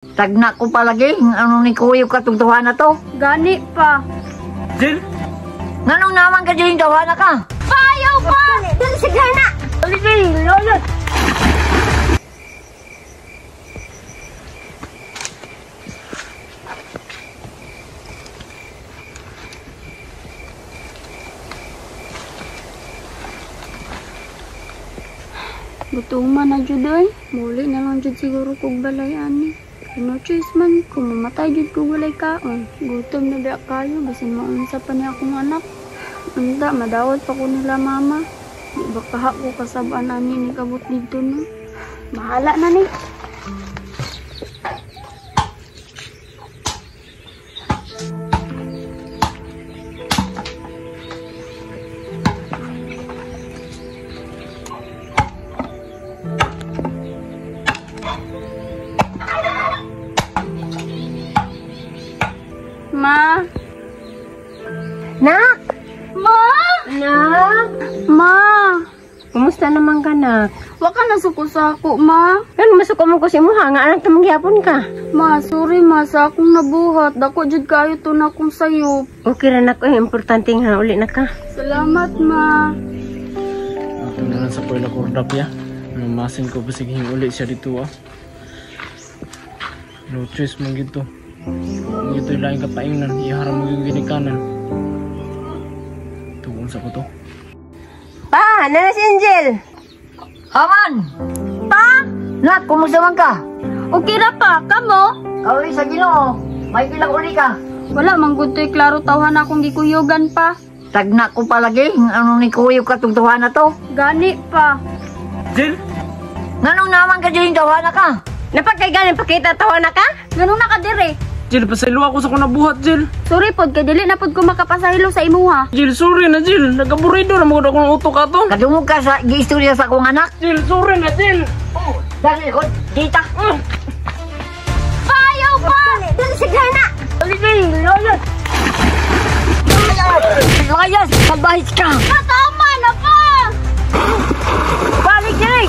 Tagna ko palagi, ano ni kuyo katong tuwa na to? Gani pa. Jill? Nganong naman ka dyan tuwa na ka? Payaw pa! Dali sige na! Dali, Gutuman na jud oy. Muli na lang jud siguro kog balay ani. No choice man, kung mamatay jud ko walay kaon. Gutom na ba kayo, bisan maunsa pa ni akong anak. Unta, madawat pa ko nila mama. Di ba kaha ko kasabaan ani ni kabot dito no. Bahala na ni. Ma. Nak! Ma! Nak! Ma! Kumusta naman ka, nak? Wa ka nasuko sa ako, ma. Ano, masuko mo ko si imuha, nga anak tumangyapon ka. Ma, sorry ma, sa akong nabuhat. Dako jud kayo to na akong sayop. Okay ra nak, eh, importante nga uli na ka. Salamat, ma. Ato na lang sa Puela Cordap ya. Mamasin ko basig uli siya dito ah. No choice man gito. Kung ito laing kapaingnan, iharap mo yung ginikanan. Tugon sa ko to. Pa, nana si Angel. Aman! Pa! Nak, kumusta man ka? Okay ra pa, kamo? Kauli sa Ginoo, may kilang uli ka. Wala man gud to'y klaro tawhan akong gikuyugan pa. Tagna ko palagi, ano ni kuyo katong tuwa na to? Gani pa. Jill? Nganong naman ka dyan tuwa na ka? Napagkay galing pakita tawa na ka? Ganun na ka dire. Jill, pasaylo ako sa kong nabuhat, Jill. Sorry pod kay dili na pod ko makapasaylo sa imuha. Jill, sorry na, Jill. Nagaburido na mga akong utok ato. Kadungog ka sa giistorya sa akong anak? Jill, sorry na, Jill. Oh, dali ko, dita. Payaw pa! Dali sige na! Dali, layas! Layas! Kabahit ka! Patama na pa! Balik diri!